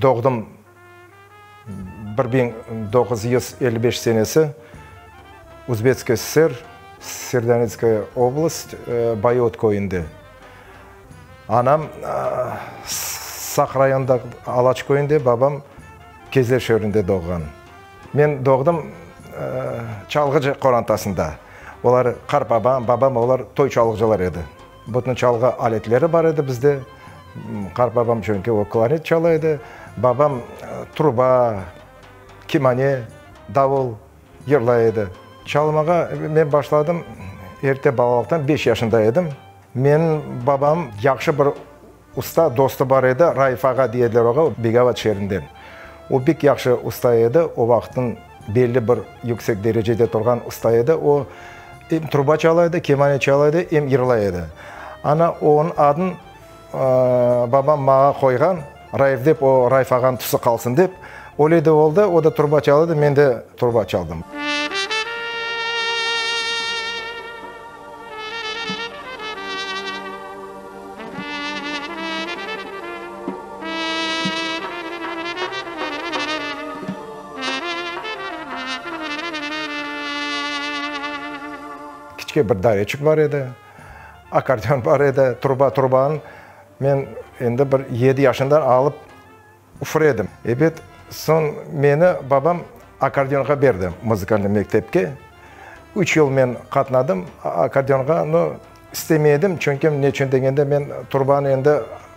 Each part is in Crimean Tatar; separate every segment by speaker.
Speaker 1: Doğdım 1955 senesi Uzbetskiy SSR, Sırdonetskaya oblast, Bayot köyünde. Anam Saq rayonında Alaç köyünde, babam Kezlev şeerinde doğğan. Men doğdım çalğıcı qorantasında. Olar, qartbabam, babam, olar toy çalğıcılar edi. Bütün çalğı aletleri bar edi bizde. Qartbabam çünki o klarnet çala edi. Babam truba, kemane, davul yırlay edi. Çalmağa men başladım erte balalıqtan, beş yaşında edim. Menim babam yahşı bir usta, dostu bar edi, Raif ağa dey ediler oğa, Begovat şeerinden. O pek yahşı usta edi, o vaqıtnıñ belli bir yüksek derecede turğan usta edi. O, em truba çala edi, kemane çala edi, em yırlay edi. Ana, onıñ adın babam maña qoyğan, Raif dep, o Raif ağanıñ tüsü qalsın dep. Öyle de oldı, o da truba çala edi, men de truba çaldım. Kiçke bir dareçik bar edi, akkordeon bar edi, truba, trubanı men endi bir yedi yaşından alıp üfür edim. Ebet, soñ meni babam akkordeonğa berdi, muzıkalnıy mektepke. Üç yıl men qatnadım akkordeonğa, no, istemey edim, çünki neçün degende men trubanı endi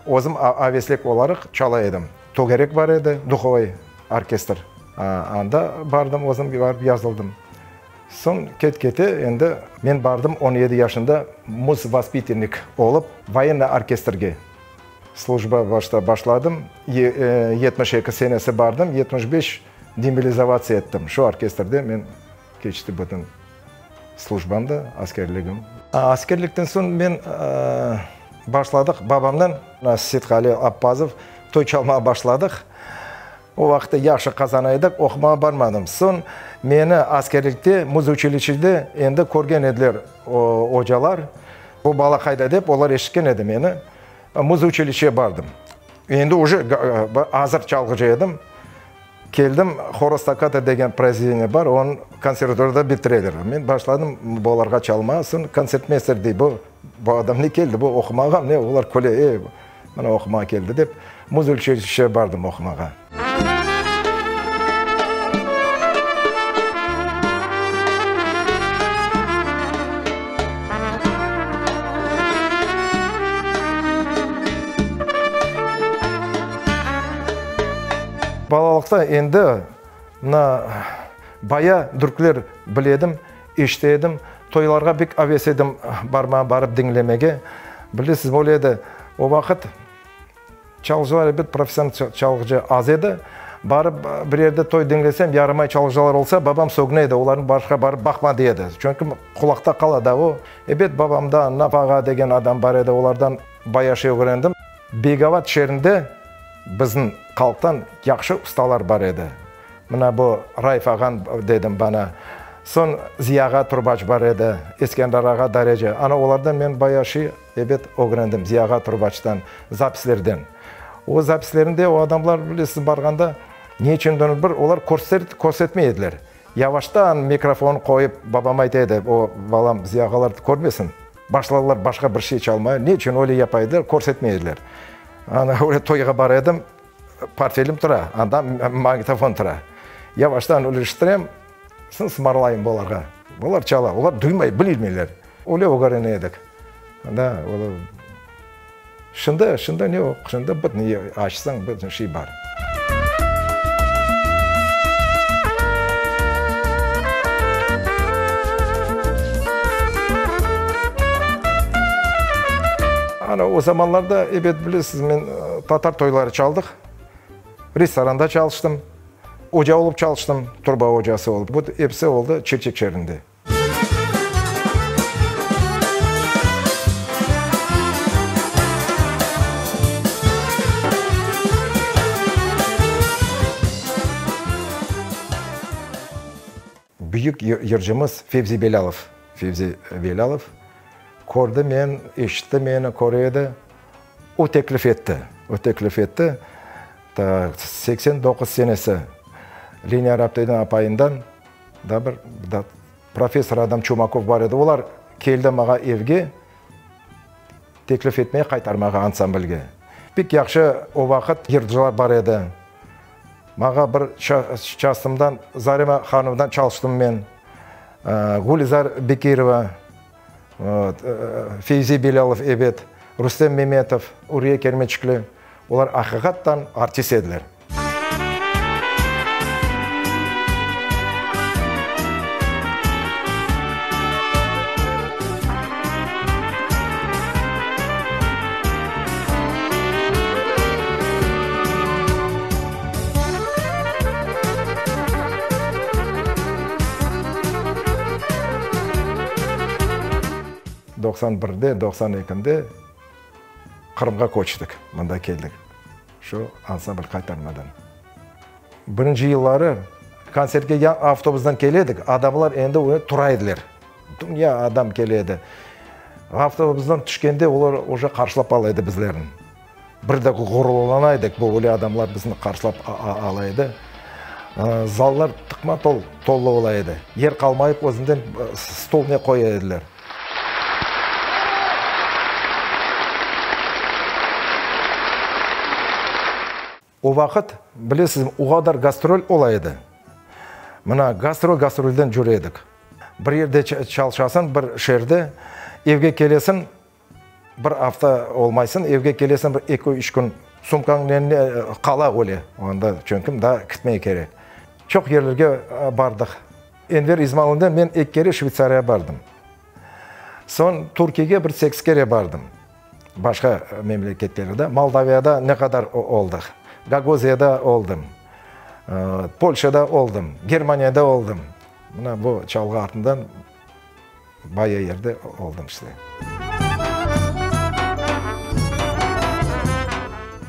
Speaker 1: özüm aveslek olaraq çala edim. Tögerek bar edi, duhovoy orkestr, anda bardım, özüm barıp yazıldım. Soñ ket-kete endi men bardım on yedi yaşında muzvospitennik olıp voyennıy orkestrge slujba başta başladım. 72 senesi bardım, 75 demobilizatsiya ettim. Şu orkestrde men keçti bütün slujbam da, askerligim. Askerlikten soñ men başladıq babamnen, Seytqali Appazov, toy çalmağa başladıq. O vaqıtta yahşı qazana edik, oqumağa barmadım. Soñ meni askerlikte, muzuçilişede endi körgen ediler ocalar. Bu bala qayda dep, olar eşitken edi meni. Muzuçilişege bardım. Endi uje azır çalğıcı edim. Keldim, Horo stakato degen proizvedeniye bar, onı konservatoriyada bitireler. Men başladım bularğa çalmağa. Soñ kontsertmeyster dey, bu bu adam ne keldi, bu oqumağa ne, olar küle, ey, Mına oqumağa keldi dep, muzulçilişe bardım oqumağa. Balalıqta endi mına baya dürkler bile edim, eşite edim. Toylarğa pek aves edim barmağa, barıp diñlemege. Bilesiz, öyle edi, o vaqıt çalğıcılar, ebet, professional çalğıcı az edi. Barıp bir yerde toy diñlesem, yarımay çalğıcılar olsa, babam sögüne edi, olarnı başqa barıp baqma, dey edi. Çünki qulaqta qala da o. Ebet, babamdan, Naf ağa degen adam bar edi, olardan baya şey ögrendim. Begovat şeerinde bizim halqtan yahşı ustalar bar edi. Mına bu Raif ağan dedim bana. Soñ Ziya ağa trubaç bar edi, Eskender ağa dareci. Ana olardan men bayağı şey, ebet, ögrendim, Ziya ağa trubaçtan, zapislerden. O zapislerinde o adamlar, bilesiz, barğanda, ne içündir bir olar körsetmey ediler. Yavaştan mikrofon qoyıp, babam ayta edi, o, balam, Ziya ağalar körmesin. Başladılar başqa bir şey çalmaya. Ne içün öyle yapa ediler, körsetmey ediler. Ana öyle toyğa bara edim. Portfelim tura, anda magnitofon tura. Yavaştan üleştirem, soñ sımarlayım bularğa. Bular çala, olar duymay, bilmeyler. Öyle ögrene edik. Da, öyle. Şimdi, şimdi ne yoq, şimdi bütün açsañ, bütün şey bar. Ana, o zamanlarda, ebet, bilesiz, men Tatar toyları çaldıq. Restoranda çalıştım. Oca olıp çalıştım, truba ocası olıp. Bu episi oldı Çirçik şeerinde. Büyük yırcımız Fevzi Belâlov, Fevzi Belâlov, kördi men, eşitti meni, köre edi. O teklif etti, o teklif etti. Tak, 89 senesi Leniye Araptaydan apayından da bir da professor adam Çumakov bar edi. Olar keldi mağa evge teklif etmeye qaytarmağa ansamblge. Pek yahşı o vaqıt yırcılar bar edi. Mağa bir çastımdan Zarema hanımdan çalıştım men, Gülizar Bekirova, Fevzi Belâlov, ebet, Rustem Memetov, Uriye Kermeçikli, olar aqiqattan artist ediler. 91-de, 92-nde Qırımğa köçtik, mında keldik, şu ansambl qaytarmadan. Birinci yılları kontsertke ya avtobusdan kele edik, adamlar endi tura ediler. Dünya adam kele edi. Avtobusdan tüşkende olar uje qarşılap ala edi bizlerni. Bir de ğururlana edik, bu öyle adamlar bizni qarşılap ala edi. Zallar tıqma tolu ola edi. Yer qalmayıp özünden stol ne qoya ediler. O vaqıt, bilesizmi, o qadar gastrol ola edi. Mına, gastrol gastrolden cüre edik. Bir yerde çalışasıñ, bir şeerde, evge kelesiñ, bir afta olmaysıñ, evge kelesiñ, bir eki-üç kün sumkañnen qala öyle anda, çünki daa ketmege kerek. Çoq yerlerge bardıq. Enver İzmalınen men eki kere Şveytsariyağa bardım. Soñ Türkiyege bir sekiz kere bardım. Başqa memleketlerde, Moldaviyada ne qadar oldıq, Gagauziyada oldım, Polşada oldım, Germaniyada oldım. Mına bu çalğı artından baya yerde oldım işte.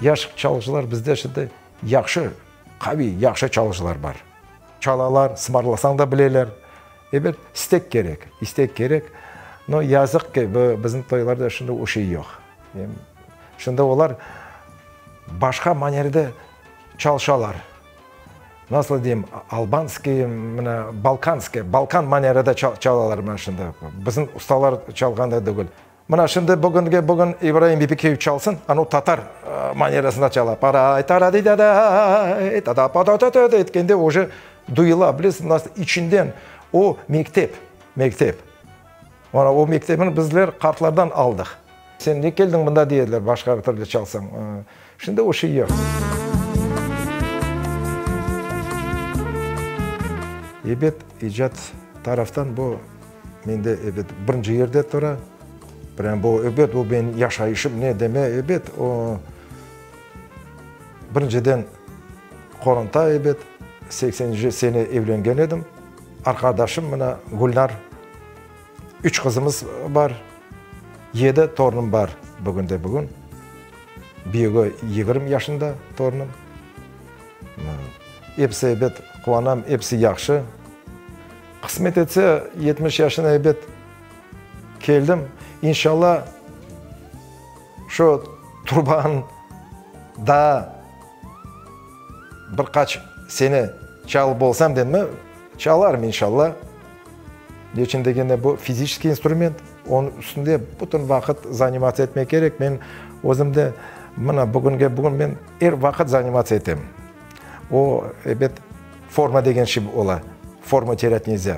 Speaker 1: Yaş çalğıcılar bizde şimdi yahşı, qaviy, yahşı çalğıcılar bar. Çalalar, sımarlasañ da bileler. Ebet, istek kerek, istek kerek. No, yazıq ki, bu bizim toylarda şimdi o şey yoq. Şimdi olar başqa manerede çalışalar. Nasıl deyim, albanskiy, mına, balkanskiy, balkan manerada çalalar mına şimdi. Bizim ustalar çalğanday degil. Mına şimdi bugünge bugün İbraim Bibikeyev çalsın, anau tatar manerasında çala. Paray tara di da day, ta da pa da ta ta etkende uje duyula, bilesiñ, nasıl içinden o mektep, mektep. Mına o mektebini bizler qartlardan aldıq. Sen ne keldiñ mında dey ediler, başqa türlü çalsañ. Şimdi o şey yoq. Ebet, icat taraftan bu Mende, ebet, birinci yerde tura. Prям bu, ebet, bu menim yaşayışım, ne deme, ebet, o, birinciden, qoranta, ebet, sekseninci sene evlengen edim. Arqadaşım, mına, Gülnar, üç qızımız bar, yedi torunım bar bugünde-bugün. Büyügi 20 yaşında torunım. Episi, ebet, quvanam, episi yahşı. Qısmet etse, 70 yaşına ebet keldim. İnşalla, şu trubanı daa bir qaç sene çalıp olsam denmi, çalarım inşalla. Neçün degende, bu fiziçeskiy instrument, onıñ üstünde bütün vaqıt zanimatsia etmek kerek. Men özüm de mına bugünge bugün men er vaqıt zanimatsia etem. O, ebet, forma degen şey ola. Forma terât nelzâ.